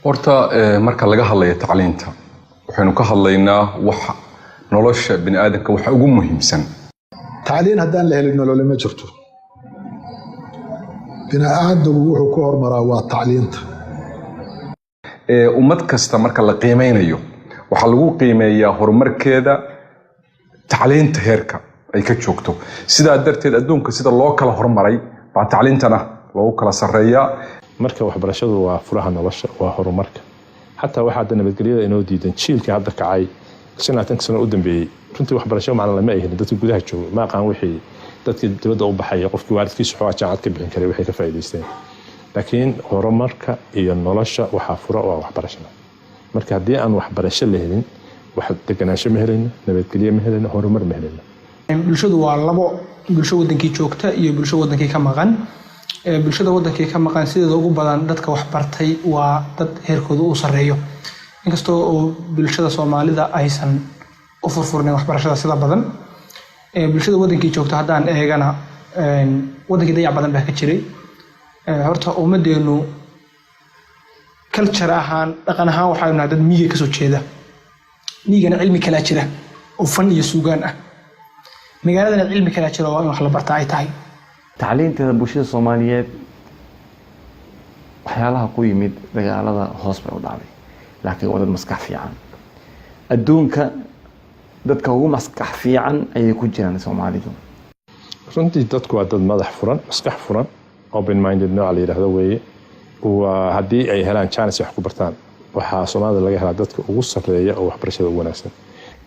Horta marka laga hadlayo tacliinta, waxaynu ka hadlaynaa waxa nolosha bini aadamka waxa ugu muhiimsan. Tacliin haddaan la helin, nolole ma jirto. Bini aadamku wuxuu ku hormaraa waa tacliinta. Ummad kasta marka la qiimeynayo, waxaa lagu qiimeeyaa horumarkeeda tacliinta heerka ay ka joogto. Sidaa darteed, adduunka sida loo kala hormaray baa tacliintana loogu kala sarreeyaa. Marka waxbarashadu waa furaha nolosha, waa horumarka. Xataa waxaa hadda nabadgelyada inoo diidan, jiilka hadda kacay 25-ka sano u dambeeyey, runtii waxbarasho macna lama ay helin. Dadka gudaha jooga ma aqaan wixii dadkii dibadda u baxaya, qofkii waalidkiisa xoogaa jaamacad ka bixin karay, waxay ka faa'iidaysteen. Laakiin horumarka iyo nolosha waxaa fura waa waxbarashada. Marka haddii aan waxbarasho la helin, wax deganaansho ma helayno, nabadgelyo ma helayno, horumar ma helayno. Bulshadu waa labo: bulsho wadankii joogta iyo bulsho wadankii ka maqan. Bulshada wadankii ka maqan sideeda ugu badan dadka waxbartay waa dad heerkooda uu sarreeyo, inkastoo oo bulshada Soomaalida aysan u furfurnayn waxbarashada sida badan. Bulshada wadankii joogta haddaan eegana, wadankii dayac badan baa ka jiray. Horta ummadeenu culture ahaan, dhaqan ahaan, waxaanu nahay dad miyiga kasoo jeeda. Miyigana cilmi kalaa jira oo fan iyo suugaan ah, magaaladana cilmi kalaa jira oo in wax la bartaa ay tahay. Tacliinteeda bulshada Soomaaliyeed, waxyaalaha ku yimid dagaalada hoos bay u dhacday, laakiin waa dad maskax fiican. Adduunka dadka ugu maskax fiican ayay ku jiraan Soomaalidu. Runtii dadku waa dad madax furan, maskax furan, open minded nooca la yidhaahdo weeye. Waa haddii ay helaan chance wax ku bartaan, waxaa Soomaalida laga helaa dadka ugu sarreeya oo waxbarashada ugu wanaagsan.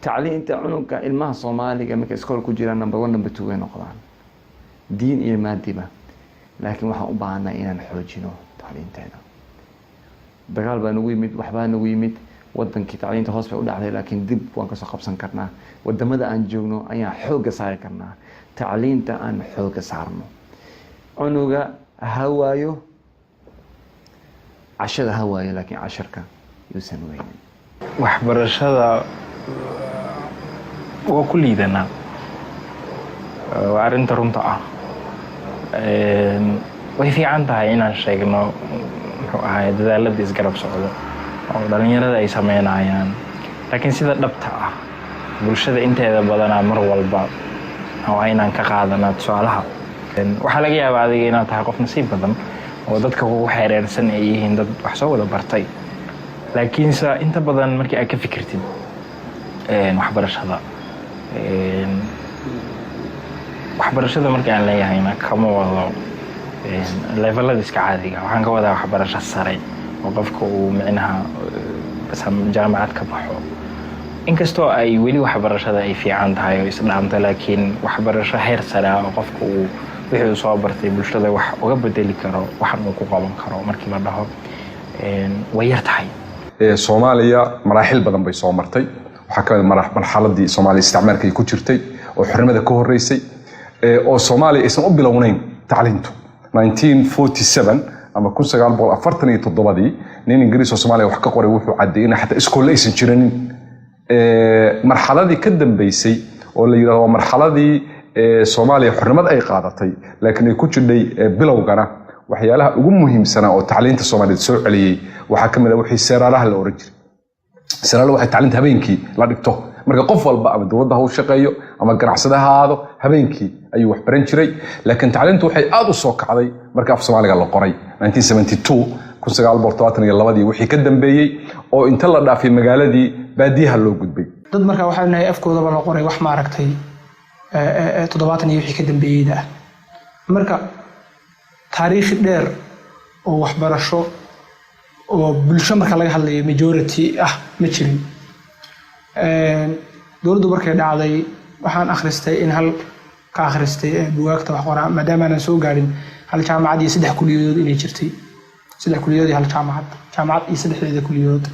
Tacliinta cunuga, ilmaha Soomaaliga markay iskool ku jiraan, number one, number two way noqdaan, diin iyo maadiba. Laakiin waxaan u baahanay inaan xoojino tacliinteena. Dagaal baa nagu yimid, waxbaa nagu yimid, wadankii tacliinta hoos bay u dhacday, laakiin dib waan kasoo qabsan karnaa. Wadamada aan joogno ayaan xoogga saari karnaa. Tacliinta aan xoogga saarno. Cunuga ha waayo cashada, ha waayo, laakiin casharka yuusan weynin. Waxbarashada waa ku liidanaa, waa arrinta runta ah. Way fiican tahay inaan sheegno, muxuu ahaay, dadaalada isgarab socdo oo dhalinyarada ay sameynayaan, laakiin sida dhabta ah bulshada inteeda badanaa mar walba waa inaan ka qaadanaa tusaalaha. Waxaa laga yaabaa adiga inaad tahay qof nasiib badan oo dadka kugu xereersan ay yihiin dad wax soo wada bartay, laakiinse inta badan markii aad ka fikirtid waxbarashada, waxbarashada marka aan leeyahayna kama wado levelada iska caadiga. Waxaan ka wadaa waxbarasho sare oo qofka uu micnaha jaamacad ka baxo. Inkastoo ay weli waxbarashada ay fiican tahay oo isdhaamto, laakiin waxbarasho heer sare ah oo qofka uu wixii uu soo bartay bulshada wax uga bedeli karo, waxan uu ku qaban karo markii la dhaho, way yar tahay. Soomaaliya maraaxil badan bay soo martay. Waxaa ka mid marxaladii Soomaaliya isticmaalka ay ku jirtay oo xornimada ka horreysay, oo Soomaaliya aysan u bilownayn tacliintu. 1947 ama 1947-dii, nin Ingiriis oo Soomaaliya wax ka qoray wuxuu caddeeyay in xataa iskoolle aysan jirinin. Marxaladii ka dambeysay oo la yidhahdo waa marxaladii Soomaaliya xornimad ay qaadatay, laakiin ay ku jidhay bilowgana, waxyaalaha ugu muhiimsanaa oo tacliinta Soomaaliyeed soo celiyey waxaa ka mid ah wixii seeraalaha la oran jiray. Seeraala waxay tacliinta habeenkii la dhigto. Marka qof walba, ama dowladda ha u shaqeeyo ama ganacsade ha ahaado, habeenkii ayuu wax baran jiray. Laakiin tacliintu waxay aad u soo kacday marka af Soomaaliga la qoray 1972, 1972-dii wixii ka dambeeyey, oo inta la dhaafay magaaladii baadiyaha loo gudbay. Dad marka waxaynu nahay afkoodaba la qoray wax maaragtay 70 iyo wixii ka dambeeyeyda ah. Marka taariikhi dheer oo waxbarasho oo bulsho marka laga hadlayo majority ah ma jirin. Dowladdu markay dhacday, waxaan akhristay in hal ka akhristay bugaagta wax qoraa, maadaama aanan soo gaarin, hal jaamacad iyo saddex kuliyadood inay jirtay, saddex kuliyadood iyo hal jaamacad, jaamacad iyo saddexdeeda kuliyadood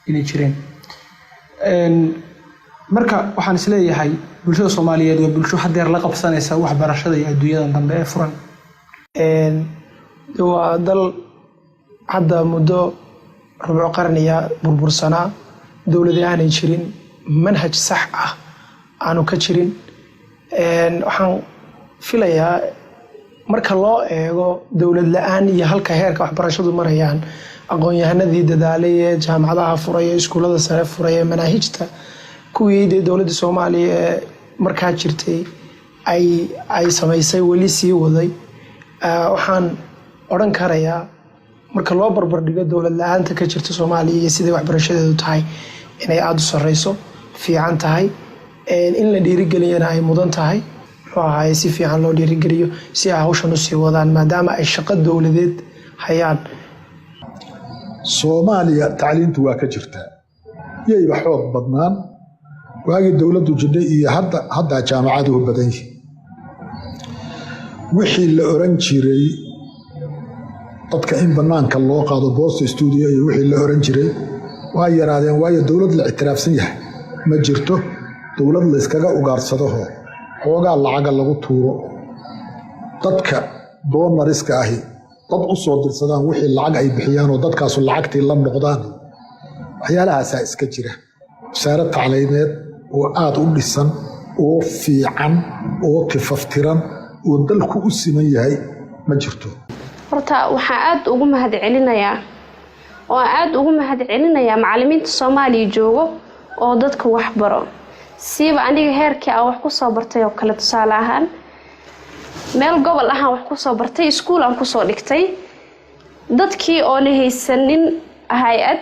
inay jireen. Marka waxaan isleeyahay bulshada Soomaaliyeed waa bulsho hadeer la qabsanaysa waxbarashada iyo adduunyadan dambe ee furan. Waa dal hadda muddo rubco qarniya burbursanaa, dowladi aanay jirin, manhaj sax ah aanu ka jirin. Waxaan filayaa Marka loo eego dowlad la-aan iyo halka heerka waxbarashadu marayaan, aqoon-yahanadii dadaalay ee jaamacadaha furay ee iskuullada sare furay ee manaahijta kuwii dee dowladda Soomaaliya ee markaa jirtay ay samaysay weli sii waday, waxaan odhan karayaa, marka loo barbardhigo dowlad la-aanta ka jirta Soomaaliya iyo siday waxbarashadeedu tahay, inay aada u sareyso, fiican tahay, in la dhiirigeliyana ay mudan tahay, muxuu ahaye, si fiican loo dhiirigeliyo si ay hawshan usii wadaan, maadaama ay shaqo dowladeed hayaan. Soomaaliya tacliintu waa ka jirtaa, yayba xoog badnaan waagii dowladdu jidhay iyo hadda. Haddaa jaamacaduhu badan yihin. Wixii la oran jiray dadka in banaanka loo qaado, post study iyo wixii la oran jiray, waa yaraadeen, waayo dowlad la ictiraafsan yahay ma jirto. Dowlad la yskaga ugaarsadaho xoogaa lacaga lagu tuuro, dadka donors-ka ahi dad u soo dirsadaan, wixii lacag ay bixiyaan oo dadkaasu lacagtii la noqdaan, waxyaalahaasaa iska jira. Wasaarad tacliimeed oo aad u dhisan oo fiican oo tifaftiran oo dalku u siman yahay ma jirto. Horta waxaan aada ugu mahad celinayaa oo aada ugu mahad celinayaa macalimiinta Soomaaliya joogo oo dadka wax baro, siiba aniga heerkii aan wax kusoo bartay oo kale. Tusaale ahaan, meel gobol ahaan wax kusoo bartay, iskuul aan kusoo dhigtay, dadkii oona haysanin hay-ad,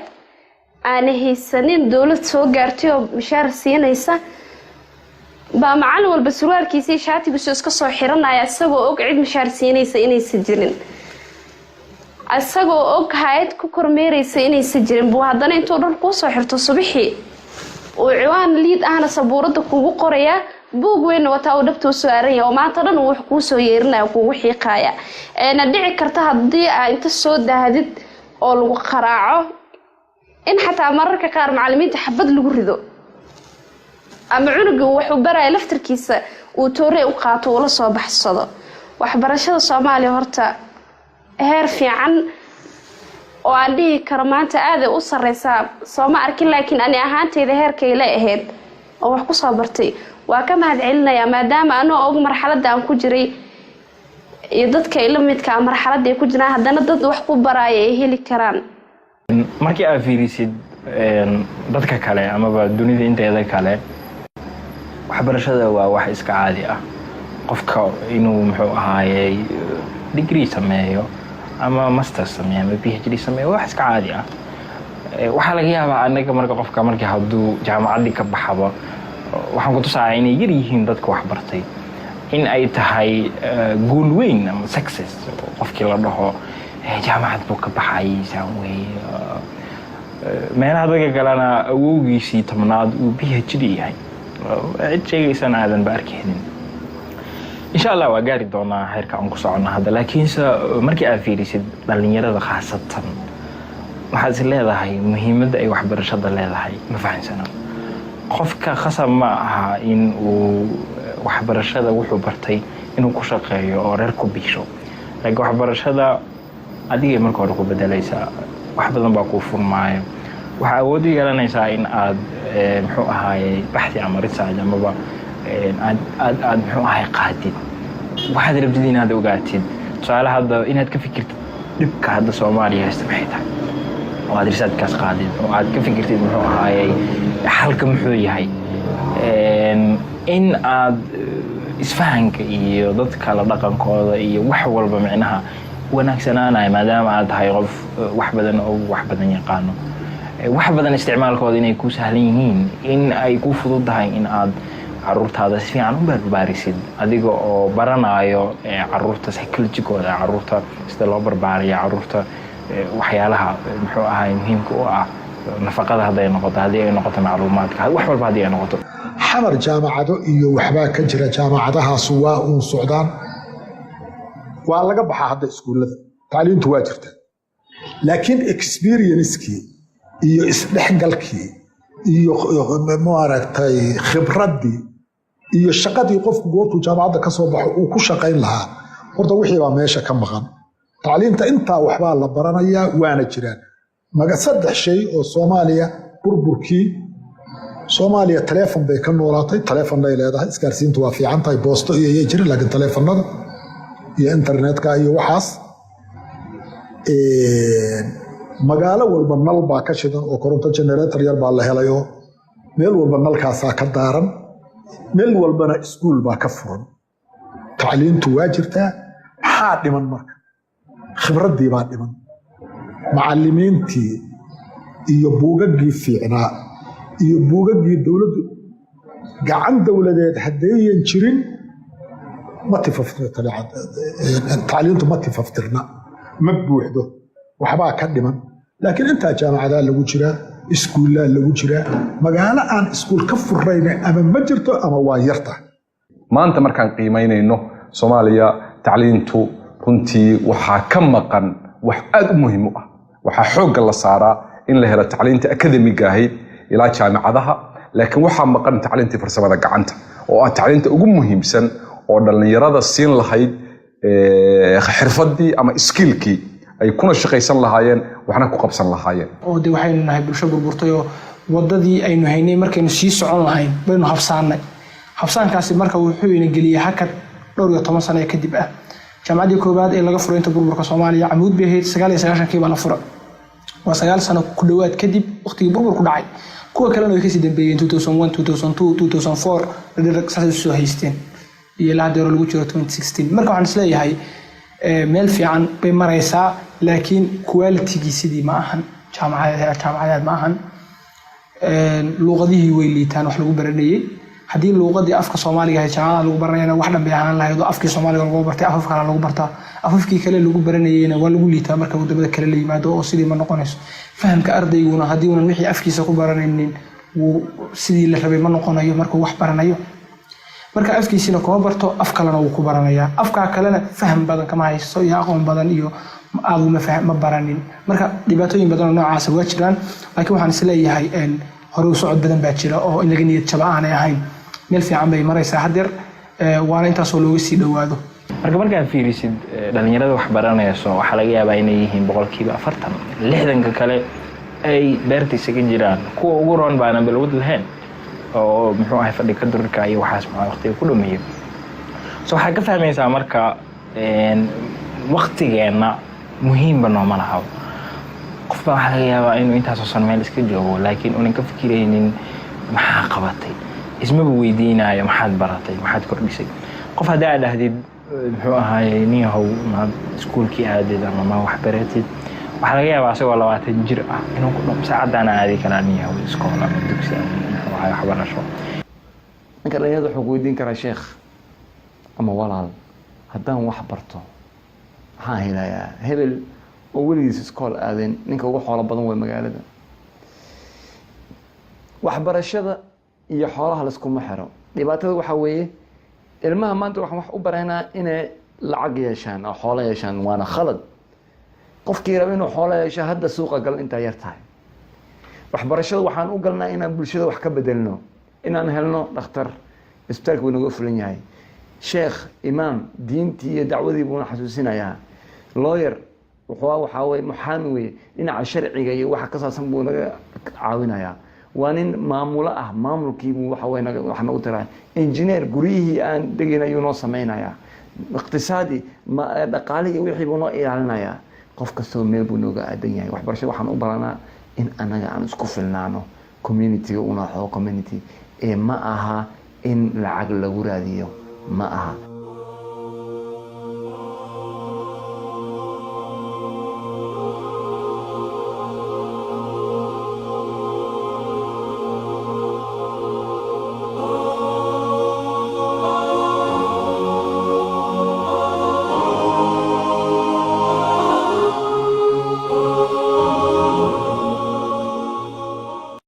aana haysanin dowlad soo gaartay oo mishaar siinaysa, baa macalin walba surwaalkiisa iyo shaatigiisu iska soo xiranaya, isagoo og cid mishaar siinaysa inaysan jirin, isagoo og hay-ad ku kormeeraysa inaysan jirin, buu haddana intuu dhar kuusoo xirto subixii uu ciwaan liid ahna sabuuradda kugu qorayaa, buug weynna wataa uu dhabta usoo aaran yahay, oo maanta dhan uu wax kuu soo yeerinaya, kugu xiiqaaya. Eena dhici karta haddii aa inta soo dahdid oo lagu qaraaco, in xataa mararka qaar macalimiinta xabad lagu rido, ama cunuga uu wax u baraya laftarkiisa uu toorey u qaato, uu la soo baxsado. Waxbarashada Soomaaliya horta heer fiican oo aan dhihi karo maanta aaday u sareysaa sooma arkin, laakiin ani ahaanteyda heerkay la ahayd oo wax kusoo bartay waa ka mahad celinayaa, maadaama anoo og marxaladda aan ku jiray iyo dadka ila midka marxaladda ay ku jiraan, haddana dad wax ku baraya ay heli karaan. Markii aad fiirisid dadka kale amaba dunida inteeda kale, waxbarashada waa wax iska caadi ah. Qofka inuu, muxuu ahaayey, degree sameeyo ama master sameeyo ama PhD sameeyo waa wax iska caadi ah. Waxaa laga yaabaa anaga marka qofka markii hadduu jaamacaddii ka baxaba, waxaan ku tusaaya inay yar yihiin dadka waxbartay, in ay tahay guul weyn ama success qofkii la dhaho jaamacad buu ka baxay. Saan weeye meelaha dadka kalena awowgiisii 10aad uu PhD yahay, cid sheegaysana aadan ba arkaynin. Insha Allah waa gaari doonaa heerka aan ku socono hadda. Laakiinse markii aad fiirisid dhalinyarada khaasatan, waxaad is leedahay muhiimadda ay waxbarashada leedahay ma fahansana. Qofka khasab ma aha in uu waxbarashada wuxuu bartay inuu ku shaqeeyo oo reer ku biisho, laakiin waxbarashada adigay marka hore ku bedelaysaa. Wax badan baa kuu furmaayo. Waxaa awood u yeelanaysaa in aad, muxuu ahaayey, baxthi ama research amaba aad, muxuu ahay, qaadid waxaad rabtid inaad ogaatid. Tusaale, hadda inaad ka fikirtid dhibka hadda Soomaaliya haysta maxay tahay, oo aad researchkaas qaadid, oo aad ka fikirtid, muxuu ahaayey, xalka muxuu yahay, in aad isfahanka iyo dadka la dhaqankooda iyo wax walba micnaha wanaagsanaanaya, maadaama aad tahay qof wax badan oo wax badan yaqaano, wax badan isticmaalkooda inay ku sahlan yihiin, in ay ku fududahay in aad caruurtaada si fiican u barbaarisid, adiga oo baranayo caruurta psychologigooda, caruurta sida loo barbaariyo, caruurta waxyaalaha, muxuu ahay, muhiimka u ah, nafaqada hadday noqoto, haddii ay noqoto macluumaadka, wax walba haddii ay noqoto. Xamar jaamacado iyo waxbaa ka jira. Jaamacadahaas waa uun socdaan, waa laga baxaa hadda iskuullada. Tacliintu waa jirta, laakiin experiencekii iyo isdhexgalkii iyo, maaragtay, khibraddii iyo shaqadii qofku goortuu jaamacadda ka soo baxo uu ku shaqayn lahaa, horta wixii baa meesha ka maqan. Tacliinta intaa waxbaa la baranayaa, waana jiraan. Maga saddex shay oo Soomaaliya, burburkii Soomaaliya taleefon bay ka noolaatay, taleefonnay leedahay, isgaarsiintu waa fiican tahay, boosto iyo yay jirin, laakiin taleefonnada Iyo internetka iyo waxaas. Magaalo walba nal baa ka shidan oo koronto generator yar baa la helayoo meel walba nalkaasaa ka daaran, meel walbana iskuul baa ka furan. Tacliintu waa jirtaa. Maxaa dhiman marka? Khibraddii baa dhiman, macallimiintii iyo buugaggii fiicnaa iyo buugaggii dowladdu. Gacan dowladeed haddayan jirin, ma tacliintu ma tifaftirna, ma buuxdo, waxbaa ka dhiman. Laakiin intaa jaamacadaa lagu jiraa, iskuullaa lagu jiraa. Magaalo aan iskuul ka furayna ama ma jirto ama waa yarta. Maanta markaan qiimaynayno Soomaaliya, tacliintu runtii waxaa ka maqan wax aad u muhiim u ah. Waxaa xoogga la saaraa in la helo tacliinta akademiga ahayd ilaa jaamicadaha, laakiin waxaa maqan tacliintii farsamada gacanta oo ah tacliinta ugu muhiimsan oo dhallinyarada siin lahayd xirfadii ama skill-kii ay kuna shaqaysan lahaayeen, waxna ku qabsan lahaayeen. Oo de waxaynu nahay bulsho burburtay oo wadadii aynu haynay markaynu sii socon lahayn baynu habsaannay. Habsaankaasi marka wuxuu ina geliyey hakad dhowr iyo toban sano kadib ah. Jaamacaddii koowaad ee laga furay inta burburka Soomaaliya Camuud bay ahayd. 99-kii baa la fura, waa 9 sano ku dhowaad kadib waqtigii burburku dhacay. Kuwa kalena way kasii dambeeyeen, 2001, 2002, 2004, saasay soo haysteen iyo ilaa hadda lagu jiro 2016. Marka waxaan isleeyahay meel fiican bay maraysaa, laakiin quality-gii sidii ma ahan, jaamacadeed jaamacadeed ma ahan. Luuqadihii way liitaan wax lagu baranayey. Haddii luuqadii afka Soomaaliga ahayd jaamacadaha lagu baranayana, wax dhan bay ahaan lahayd oo afkii Soomaaliga lagu bartay, afaf kale lagu bartaa. Afafkii kale lagu baranayeyna waa lagu liitaa marka wadamada kale la yimaado, oo sidii ma noqonayso. Fahamka ardayguna haddii unan wixii afkiisa ku baranaynin, wuu sidii la rabay ma noqonayo markuu wax baranayo. Marka afkiisina kuma barto, af kalena wuu ku baranayaa. Afkaa kalena faham badan kama haysto iyo aqoon badan iyo aadu ma baranin. Marka dhibaatooyin badan oo noocaasa waa jiraan, laakiin waxaan isleeyahay hore u socod badan baa jira oo in laga niyad jaba aanay ahayn. Meel fiican bay maraysaa haddeer, waana intaasoo looga sii dhowaado. Marka markaad fiirisid dhalinyarada wax baranayso, waxaa laga yaabaa inay yihiin 40%, 60-ka kale ay beerta isaga jiraan. Kuwa ugu roon baana balwad lahayn oo muxuu ahay fadhi ka durarka iyo waxaas maxaa waqtiga ku dhameeyo. So waxaa ka fahmaysaa marka waqtigeenna muhiimba nooma laha. Qof baa waxaa laga yaabaa inuu intaasoo sano meel iska joogo, laakiin unan ka fikiraynin maxaa qabatay, ismaba weydiinaayo maxaad baratay, maxaad kordhisay. Qof haddii aad dhahdid, muxuu ahaayey, nin yahow, maad iskuulkii aadid ama ma wax baratid, waxaa laga yaabaa asagoo 20 jir ah inuu ku dhamo, saacaddaana aadi karaa nin yahow iskool ama dugsi ama muxuu ahaay waxbarasho. Ninka dhalinyarada wuxuu ku weydiin karaa, sheekh ama walaal, haddaan wax barto maxaan helayaa? Hebel oo weligiis iskool aadeen ninka ugu xoolo badan waa magaalada. Waxbarashada iyo xoolaha layskuma xiro. Dhibaatada waxaa weeye, ilmaha maanta waxaan wax u baraynaa inay lacag yeeshaan oo xoolo yeeshaan, waana khalad. Qofkii raba inuu xoolo yeesho, hadda suuqa gal intaa yar tahay. Waxbarashada waxaan u galnaa inaan bulshada wax ka bedelno, inaan helno dhakhtar, isbitaalka wuu naga fulan yahay, sheekh, imaam, diintii iyo dacwadii buuna xasuusinayaa, lawyer wuxuu waxaa weye muxaami weye, dhinaca sharciga iyo waxa ka saabsan buu naga caawinayaa, waa nin maamulo ah, maamulkiibuu waxa weye naga wax nagu taraya, engineer, guryihii aan degayn ayuu noo sameynayaa, iqtisaadi, dhaqaalihii wixii buu noo ilaalinayaa. Qof kastoo meel buu nooga aadan yahay. Waxbarashada waxaan u baranaa in anaga aan isku filnaano, community-ga una xoo community ee ma aha in lacag lagu raadiyo, ma aha.